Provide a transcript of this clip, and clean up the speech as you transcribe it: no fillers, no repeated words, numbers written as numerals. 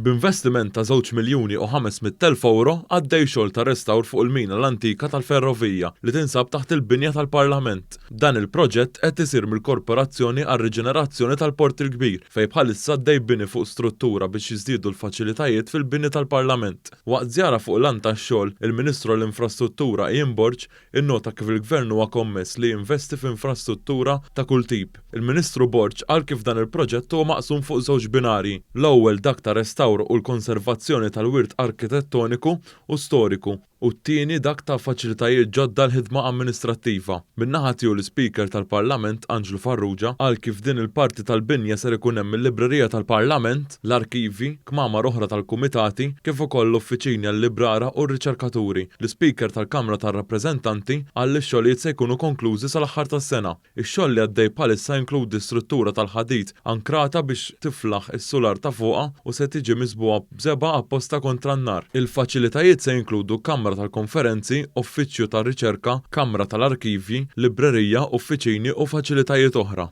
B'investiment ta' €2,500,000 għaddej xogħol ta' restawr fuq il-mina l-antika tal-ferrovija li tinsab taħt il-binja tal-Parlament. Dan il-proġett qed isir mill-Korporazzjoni għar-Riġenerazzjoni tal-Port il-Kbir fejn bħalissa għaddej bini fuq struttura biex jiżdiedu l-faċilitajiet fil-bini tal-Parlament. Waqt żjara fuq l-għan tax-xogħol, il-Ministru għall-Infrastruttura Ian Borg innota kif il-Gvern huwa kommess li jinvesti f'infrastruttura ta' kull tip. Il-Ministru Borg qal kif dan il-proġett huwa maqsum fuq żewġ binarji, l-ewwel dak ta' restawr u l-konservazzjoni tal-wirt arkitettoniku u storiku u t-tieni dak ta' faċilitajiet ġodda għall-ħidma amministrattiva. Min-naħa tiegħu l-Ispeaker tal-Parlament Anġlu Farrugia qal kif f'din il-parti tal-binja ser ikun hemm il-librerija tal-Parlament, l-arkivji, kmamar oħra tal-kumitati, kif ukoll l-uffiċini għal-librara u r-riċerkaturi. L-Ispeaker tal-Kamra tar-Rappreżentanti qal li x-xogħlijiet se jkunu konklużi sal-aħħar tas-sena. Ix-xogħol li għaddej bħalissa jinkludi struttura tal-ħadid ankrata biex tiflaħ is-sular ta' fuqha u se tiġi miżbugħa b'żebgħa apposta kontra n-nar. Il-faċilitajiet se jinkludu kamra tal-konferenzi, uffiċċju tar-riċerka, kamra tal-arkivji, librerija, uffiċini u faċilitajiet oħra.